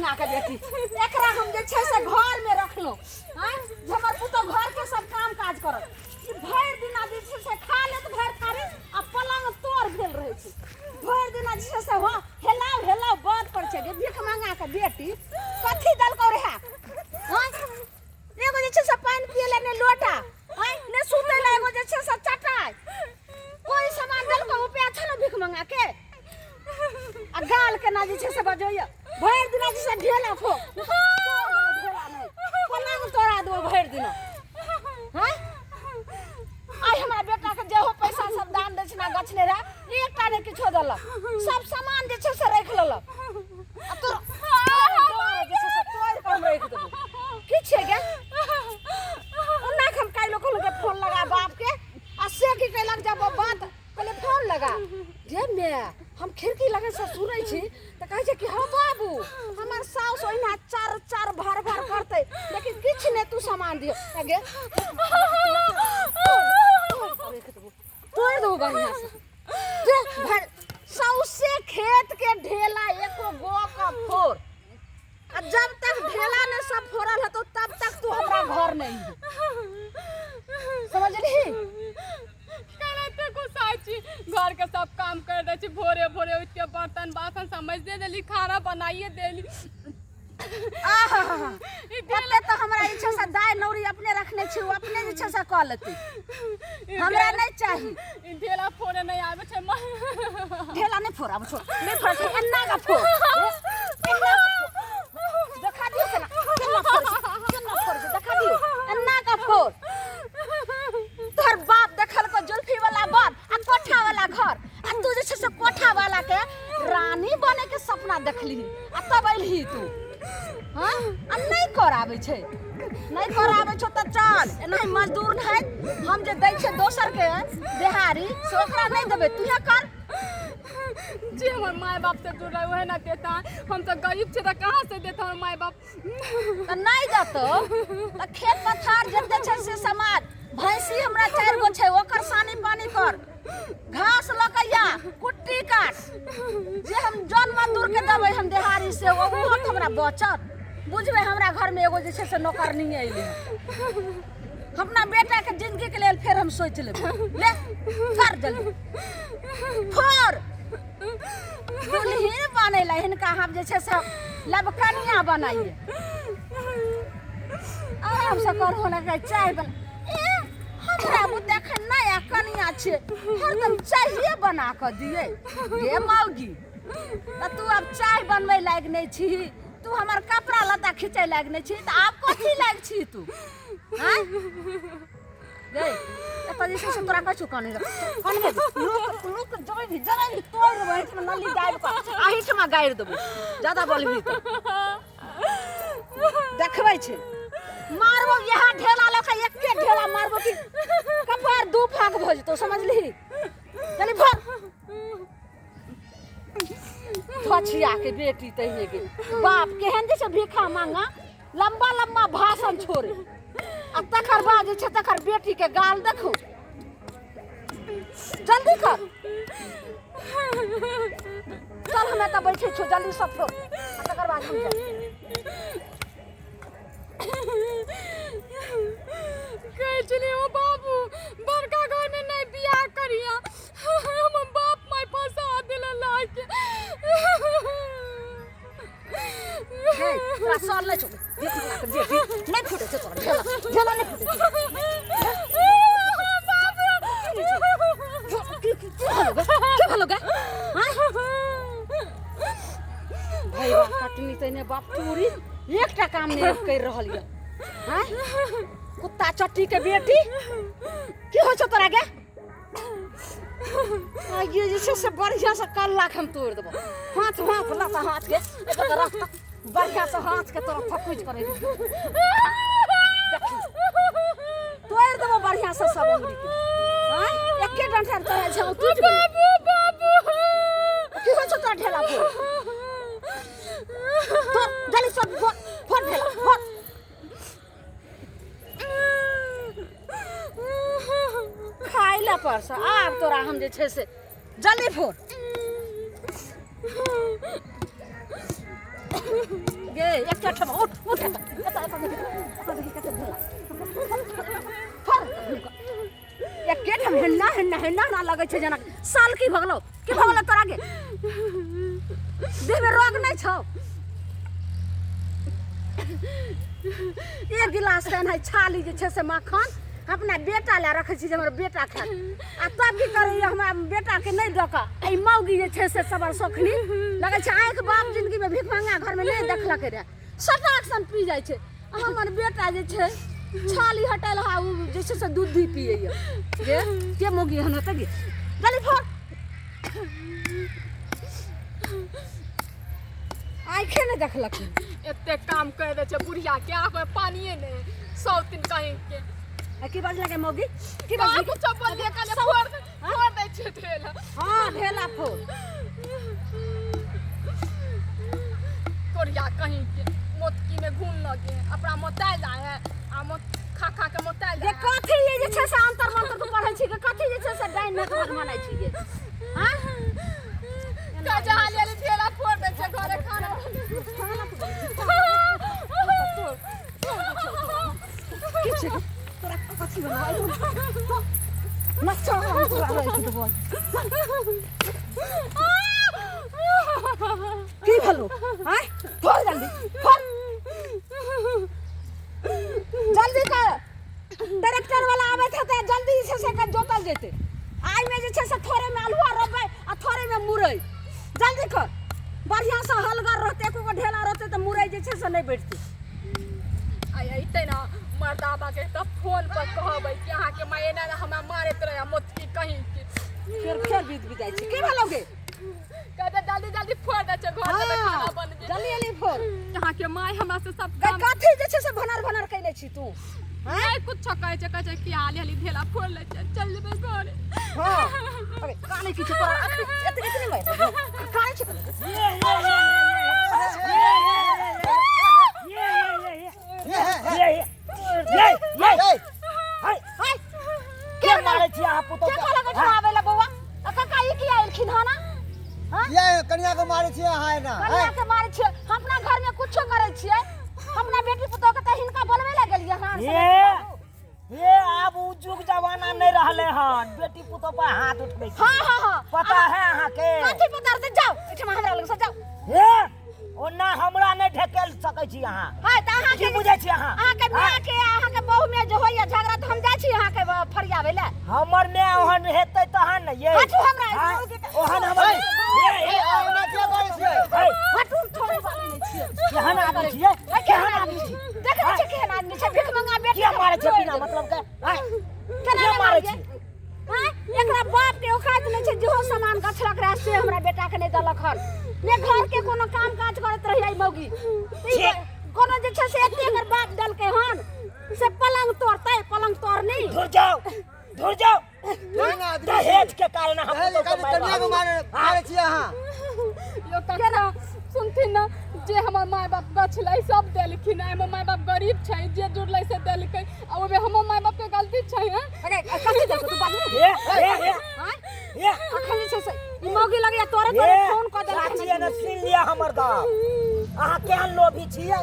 मंगा के बेटी एकरा हम जे छै से घर में रखलहुँ आँय जे हमर पुतोह घर के सब काम काज करत ई भरि दिना जे छै से खा लेत भरि थारी आ पलंग तोड़ भेल रहै छै भरि दिना जे छै से हँ हेलाउ हेलाउ बात पर छै गे भीख मंगा के बेटी कथी देलकौ रहए आँय एगो जे छै से पानि पियै लए नहि लोटा आँय नहि सुतै लए एगो जे छै से चटाइ कोइ सामान देलकौ रुपया छलो भीख मंगा के आ गाल केना जे छै से बजैया भरि दिना जे छै ढेला खो ढेला नहि पलंग तोड़ा देबो भरि दिना हँ आइ हमरा बेटा के जेहो पैसा सब दान दक्षिणा गछने रहे एकटा नहि किछो देलक सब सामान जे छै से राखि लेलक आ तोर जे छै से तोड़ि कऽ हम राखि देबो की छै गे ओना हम काल्हि कहलहुँ जे फोन लगा बापके आ से की कयलक जब बात कहलियै फोन लगा गे माय हम खिड़की लगे से सुनै छी तऽ कहै छै कि हँ बाबू हमर साउस ओहिना चार चार भर भर करतै लेकिन किछु नहि तू सामान दियो गे तोड़ि देबो बढ़िआँ से जे भर सौंसे खेत के ढेला एको गो के फोड़ आ जब तक ढेला ने सब फोड़ल हतो तब तक तू हमरा घर नहीं समझली करते गुस्सा छी घर के सब काम कर दै छी भोरे भोरे उठ के बर्तन बासन समझ दे देली खाना बनाइए देली आहा ओते तऽ हमरा जे छै से दाय नौरी अपने रखने छी ओ अपने जे छै से कऽ लेतै हमरा नहि चाही ई ढेला फोड़े नहि आबै छै ढेला नहि फोड़ाब छोड़ नहि फोड़ छै एना कऽ फोड़ एना कऽ फोड़ देखा दियौ केना केना फोड़ छै केना फोड़ छै देखा दियौ एना कऽ फोड़ तोहर बाप देखलको जुल्फी वाला बर आ कोठा वाला घर आ तू जे छै से कोठा वाला के रानी बने के सपना देखली आ तब अयलही तू हाँ आ नहि कर आबै छै नहि कर आबै छौ तऽ चल एनाही मजदूर नहि हम जे दै छियै दोसरके देहारी से ओकरा नहि देबै तूहे कर जे हमर माय बाप से जुड़ल है वह ना देता हम तो गरीब छे तो कहाँ से देता हमर माय बाप तऽ नहि देतौ तऽ खेत पथार जते छै से समाज भैंसी हमरा चारि गो छै ओकर सानी पानी कर घास लऽ कऽ या कुट्टी काट जे हम जन मजदूर के देबै हम देहारी से ओहो तऽ हमरा बचत बुझबै हमरा घरमे एगो जे छै से नौकरनी अयलै अपना बेटाके जिंदगीके लेल फेर हम सोचि लेबै ले कर जल्दी फोड़ दुल्हिन बनै लए हिनका हम जे छै से लबकनिया बनाइए आरामसँ करहो ने चाय बना ए हमरा बुते एखन नया कनिया छै हरदम चाहे बना कऽ दियै गे मौगी तऽ तू आब चाय बनबै लायक नहि छी तू हमर कपड़ा लत्ता खींचै लायक नहि छी तऽ आब कथी लायक छी तू आँय गै एतऽ जे छै से तोरा कहै छौ कानै लए कानबे लोक लोक जबै भी जबै भी तोड़ि देबो एहिठमा नली दाबि कऽ अहीठमा गाड़ि देबो ज्यादा बोलबही तऽ देखबै छै मारबो इएह ढेला लऽ कऽ एके ढेला मारबो कि कपार दू फाँक भऽ जेतौ समझलिही चली भर पछिया के बेटी तहिए के बाप केहन जे छै भीखा मांगा लम्बा लम्बा भाषण छोड़े आ तकर बाद जे छै तकर बेटी के गाल देखू जल्दी कर चल हम एतऽ बैठे छौ जल्दी सब छोड़ आ तकर बाद हम जायब कहै छलियै ओ बाबू बड़का घरमे नहि बियाह करिया हमर बाप माय फंसा देला लाके हे तोरा सर नहि छौ बेटी बना के बेटी नहि फूटे छौ तोरा ढेला ढेला नहि फूटे छौ की की की भेलो गे की भेलो गे हाँ भैया कटनी तैने बाप चूड़ी एकटा काम नहि करि रहल यऽ हाँ कुत्ता चट्टी के बेटी की होइ छौ तोरा गे आ ये जे छै से बढ़िया से कल्ला के हम तोड़ देबो हाथ हाथ लता हाथ के एतऽ रख बढ़िया से हाथ के तोरा थकुच करे तोड़ देबो बढ़िया से सब अंगुरी के आँय एके डंठा तोरा छै टूट गेलै बाबू बाबू की होइ छौ तोरा ढेला फोड़ तोड़ जल्दी सब फोड़ फोड़ ढेला फोड़ खाइ लए परसँ आब तोरा हम जे छै से जल्दी फोड़ गे एकटा ठम उठ उठ एतऽ एतऽ एतऽ देखी एतऽ देखी कते भेला फर एके ठाम हेन्ना हेन्ना हेन्ना ना लगै छै जेना साल की भगलो की भगलो तोरा गे देहमे रोग नहि छौ एक गिलास तऽ एनाहि छाली जे छै से मक्खन अपना बेटा लए रखै छी जे हमर बेटा खायत आ तब की करैए हमरा बेटाके नहि दऽ कऽ एहि मौगी जे छै से सबर सोखनी लगै छै आँखि बाप जिन्दगीमे भीख मंगा घरमे नहि देखलकै रहए सटाक सन पी जाइ छै आ हमर बेटा जे छै छाली हटेल हा ओ जे छै से दूध भी पियैए गे के मौगी एहन हेतै गे जल्दी फोड़ आँखे नहि देखलक एते काम कर दै छै बुढ़िया के आँख में पानिए नहि सौ दिन कहीं के आ की बाजलक गे मौगी की कहाँ बाजलक कुछो बोलिए कने फोड़ फोड़ दै छै ढेला हाँ ढेला फोड़ कोरिया कहीं के मोतकी में घून लगे अपना मोतायल जाए है आ मोत खा खा के मोतायल जे जाए है। कथी ये जे छै से अंतर मंतर तू पढ़ै छी के कथी जे छै से डाइन में घर मनाइ छी गे हाँ का जहाँ ले ढेला फोड़ दै छै घरे खाना की छै तोरा कथी बना नच्चा हम तोरा राखि देबो की भेलो आँय फोड़ जल्दी फोड़ जल्दी कर ट्रैक्टर वाला आबै छै तऽ जल्दी जे छै से एकर जोतल जेतै आइमे जे छै से थोड़े में अल्हुआ रोपबै आ थोड़े में मुरई जल्दी कर बढ़िआँ से हलगर रहतै एको गो ढेला रहतै तऽ मुरई जे छै से नहि बैठतै आ अइतै ने मर्दाबा के तब फोन पर कहबै कि अहाँके माय एना एना हमरा मारैत रहै मोटकी कहीं के फेर फेर बीत बीत जाइ छै की भेलौ गे कहते जल्दी जल्दी फोड़ दै छै घर के खाना बनबे जल्दी जल्दी फोड़ अहाँके माय हमरा से सब गे काम कथी जे छै से भनर भनर कैले छी तू नहि कुछो कहै छै कहै छै कि हाली हाली ढेला फोड़ लै छै चल जेबै घरे हाँ अबे काने की छै तोरा एते एते नहि काने छै के मारै छी अहाँ पुतोह के कहलक एहिठाम आबै लए बौआ आ काका ई किया एलखिन हन हाँ ये कनिया के मारै छियै अहाँ एना कनिया के मारै छियै हम अपना घर में कुछो करै छियै हम अपना बेटी पुतोह के तऽ हिनका बोलबै लए गेलियै हन ये ये आब उ जुग जमाना नहि रहलै हन बेटी पुतोह पर हाथ उठबै छै हाँ हाँ हाँ पता है अहाँके कथी पता रहतै जाउ एहिठाम हमरा लग से जाउ हे ओना हमरा नहि ढकेल सकै छी अहाँ हाय तऽ अहाँके की बुझै छी अहाँ अहाँके माय के अहाँके बहू में जे होइया झगड़ा तऽ हम जाइ छी अहाँके फरियाबै लए हमर माय ओहन हेतै तहन ने ये हटू हमरा, हाँ, ओहन हमर ये, ये, एना किया मारै छियै हे, हटू थोड़े बात नहि छियै केहन आदमी छियै है, केहन आदमी छी देखै नहि छियै केहन आदमी छै भीख मंगा बेटी किया मारै छै बिना मतलब के आँय? केना किया नहि मारै मारियै? छी आँय? एकरा बाप के औकात नहि छै जेहो सामान गछलक रहए से हमरा बेटा के नहि देलक हन ने घर के कोनो काम काज करैत रहियै मौगी ई छी। कोनो जे छै से एते एकर बाप देलकै हन से पलंग तोड़तै पलंग तोड़नी धुर जाओ धुर जाओ केहन आदमी दहेज के कारण हम दहेज पुतोह के के मारि कनिया के रहल मारै छी। मारै छियै अहाँ यो काका सुनथिन ने जे हमर माय बाप गछलै सब देलखिन हमर माय बाप गरीब छै जे जुड़लै से देलकै आ ओहिमे हमर माय बाप के गलती छै हैं अरे कथी देलकै तू बाजू हे हे हे आँय? हे अखन जे छै से ई मौगी लगैया तोरे तोरे हे, फोन कऽ देलकै चाची एने सुनि लिअ हमर गप अहाँ केहन लोभी छियै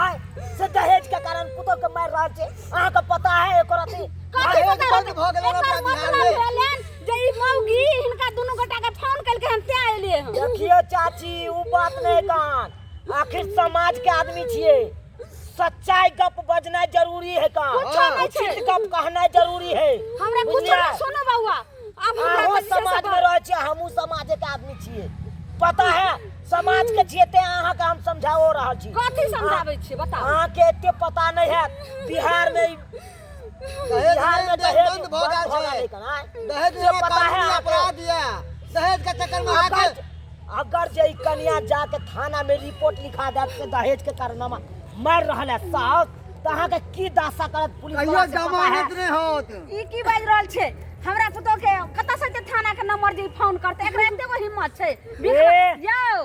आँय से दहेज के कारण पुतोह के मारि रहल छै अहाँके पता है एकर अथी कथी दहेज पता बंद भऽ गेलै एकर अपना मतलब बिहारमे। भेलनि जे ई मौगी हिनका दुनू गोटा के फोन केलकै हम तें एलियै हन देखियौ चाची उ बात नहि कान आखिर समाज के आदमी छियै सच्चाई गप बजनाइ जरूरी है कान कुछो नहि छै। उचित गप कहनाइ जरूरी है हमरा कुछो बुझलियै? नहि सुनू बौआ आब हमरा अहूँ तऽ जे छै से समाज में रहै छियै हमहूँ समाजे के आदमी छियै पता है समाज के छियै तें अहाँके हम समझाओ रहल छी कथी समझाबै छियै बताउ अहाँके एते पता नहि है बिहार में दहेज बिहार में लेन देन दहेज बंद भऽ गेल भऽ छै गेलै कन, आँय? दहेज से लेना पता है कानूनी अहाँके? अपराध यऽ दहेज के चक्कर में अहाँके अगर अगर जे ई कन्या जाके थाना में रिपोर्ट लिखा देत से दहेज के कारण हम मारि रहल है साहब तऽ अहाँके की दशा करत पुलिस कहियो वाला से पता है? जमानत नहि होत ई की बाजि रहल छै हमरा पुतोह के कतऽ से एते थाना के नंबर जे ई फोन करतै एकरा एते गो हिम्मत छै भीख ए! यौ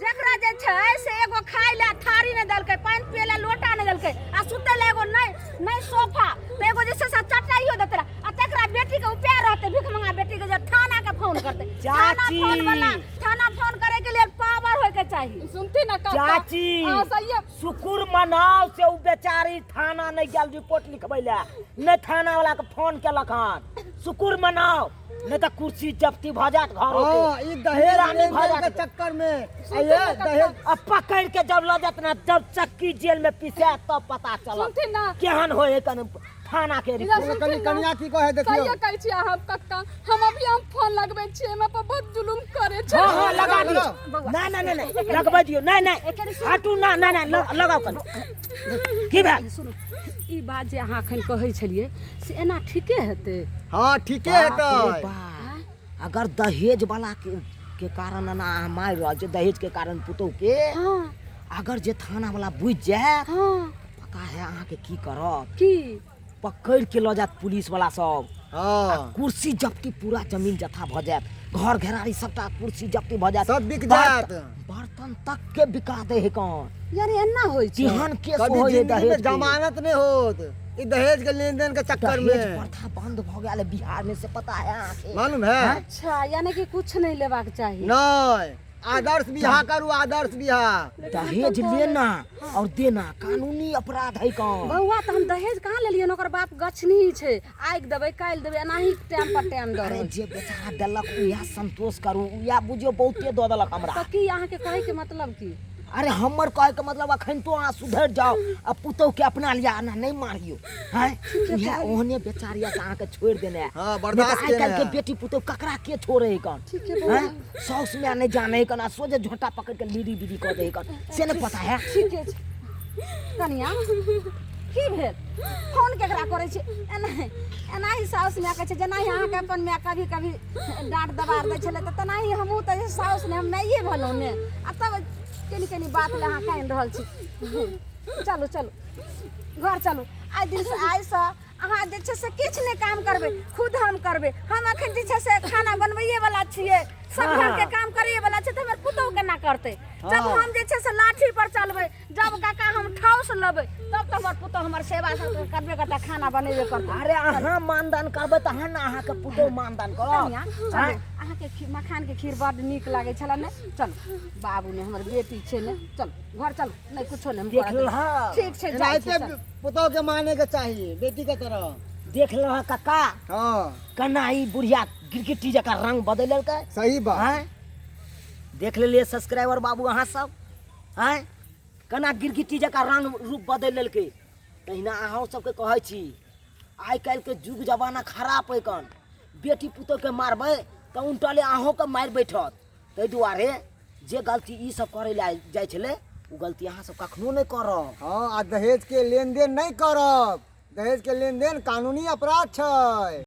जकरा जे छै से एगो खाय लए थारी नहि देलकै पानि पियै लए लोटा नहि देलकै आ सुतै लए एगो नहि नहि सोफा तऽ एगो जे छै से चटाइयो देतै रहए। आ तकरा बेटीके उपाय रहतै भीख मंगा बेटीके जे थानाके फोन करतै थाना चाची। फोन वाला थाना फोन करे के लिए पावर होय के चाही सुनथिन ने काका कक्का चाची अहाँ सहिए शुक्र मनाओ से उ बेचारी थाना नहीं गेल रिपोर्ट लिखबै लए, नहि थाना वाला के फोन केलक हन। शुक्र मनाओ, नहीं तऽ कुर्सी जब्ती भऽ जायत घर। हाँ, ई दहेज रानी लेन भऽ देन के जायत। चक्कर में आ ये दहेज आ पकड़ के जब लऽ जायत ना, जब चक्की जेल में पिसायत तब पता चलत सुनथिन ना केहन होय है कन थाना के इधर रिपोर्ट। सुनथिन कनि ना। कनिया की कहै देखियौ। सहिए कहै छी अहाँ कक्का, हम अभी हम फोन लगबै छियै, हमरा पर बहुत जुलुम करै छै। हाँ हाँ, लगा दियौ। लगाओ। ना ना ना ना, लगबै दियौ। नहीं नहीं, हटू ना। ना ना, लगाउ कनि। की भेल? सुनू, ई बात जे अहाँ एखन कहै छलियै से एना ठीके हेतै? हाँ, ठीके बाप रे हेतै। बाप। अगर दहेज वाला के कारण एना अहाँ मारि रहल छै, दहेज के कारण पुतोह के, हाँ, अगर जे थाना वाला बुझि जाय, हाँ, पता है अहाँके की करत? की? पकड़ के लऽ जायत पुलिस वाला सब। हाँ, कुर्सी जब्ती, पूरा जमीन जथा भऽ जायत, घर घेरारी सबटा कुर्सी जब्ती भऽ जायत। सब बिक जायत। बर्तन तक के बिका दे है कौन। यानी एना होइ छै? केहन केस कभी होय है जिंदगी में दहेज के। जमानत नहीं होत ई दहेज के लेन देन के चक्कर दहेज में। प्रथा बंद भऽ गेल है बिहार में, से पता है अहाँके? मालूम है। अच्छा, यानी कि कुछ नहीं लेबाक चाही? नहीं, आदर्श बियाह करू, आदर्श बियाह। दहेज लेना और देना कानूनी अपराध है कौन। बौआ, तऽ हम दहेज कहाँ लेलियै? ओकर बाप गछनी छै, आगि देबै काल्हि देबै, एनाही टाइम पर टाइम दऽ अरे रहल। जे बेचारा देलक उएह संतोष करू, उएह बुझियौ बहुते दऽ देलक हमरा। तऽ की अहाँके कहैके मतलब की? अरे हमर कहैके मतलब अखन तो अहाँ सुधरि जाओ आ पुतोह के अपना लिया, एना नहि मारियौ। हैं, इएह ओहने बेचारिया से अहाँके छोड़ि देने है। हाँ, बर्दाश्त आइ काल्हि के केने है। बेटी पुतोह ककरा के छोड़े है कन? हैं, साउस माय नहि जाने है कन, आ सोझे झोंटा पकड़ के लीरी बीरी कऽ दे है कन, से नहि पता है। ठीके छै। कनिया, की भेल? फोन केकरा करै छी? एनाही एनाही साउस माय कहै छै, जेनाही अहाँके अपन माय कभी कभी डाँट दबार दै छलै, तऽ तेनाही हमहूँ तऽ साउस ने, हम माइए भेलहुँ ने। आ तब कनि कनि बात लए अहाँ कानि रहल छी। चलू चलू, घर चलू। आइ दिनसँ, आइसँ अहाँ जे छै से किछु नहि काम करबै, खुद हम करबै। हम एखन जे छै से खाना बनबैए वाला छियै, सब घरके काम करैए वाला छै, तऽ हमर पुतोहु केना करतै? जब हम जे छै से लाठी पर चलबै, जब काका हम ठाउस लेबै, तब तऽ हमर पुतोहु हमर सेवा सब करबे करतै, खाना बनेबे करतै। अरे अहाँ मानदान करबै तहन ने अहाँके पुतोह मानदान करत। कनिया, चलू। अहाँके मखानके खीर बड्ड नीक लागै छलै ने? चलू बाबू, ने हमर बेटी छै ने, चलू घर चलू। नहि कुछो नहि हम देख करऽ देब। लेलहक? ठीक छै, जाइ छी। एनाहिते चलू। पुतोह के माने के चाहिए बेटी के तरह। देख लेलहक काका? हाँ। केना ई बुढ़िया गिरगिटी जकाँ रंग बदलि लेलकै। सही बात। आँय, देख लेलियै सब्सक्राइबर बाबू अहाँ सब? आँय, केना गिरगिटी जकाँ रंग रूप बदलि लेलकै। तहिना अहूँ सबके कहै छी, आइ काल्हिके युग जमाना खराब अइ कन, बेटी पुतोहके मारबै तऽ उनटले अहूँके मारि बैठत। ताहि दुआरे जे गलती ई सब करै लए जाइ छलै, ओ गलती अहाँ सब कखनो नहि करब। हाँ, आ दहेज के लेन देन नहीं करब। दहेज के लेन देन कानूनी अपराध छै।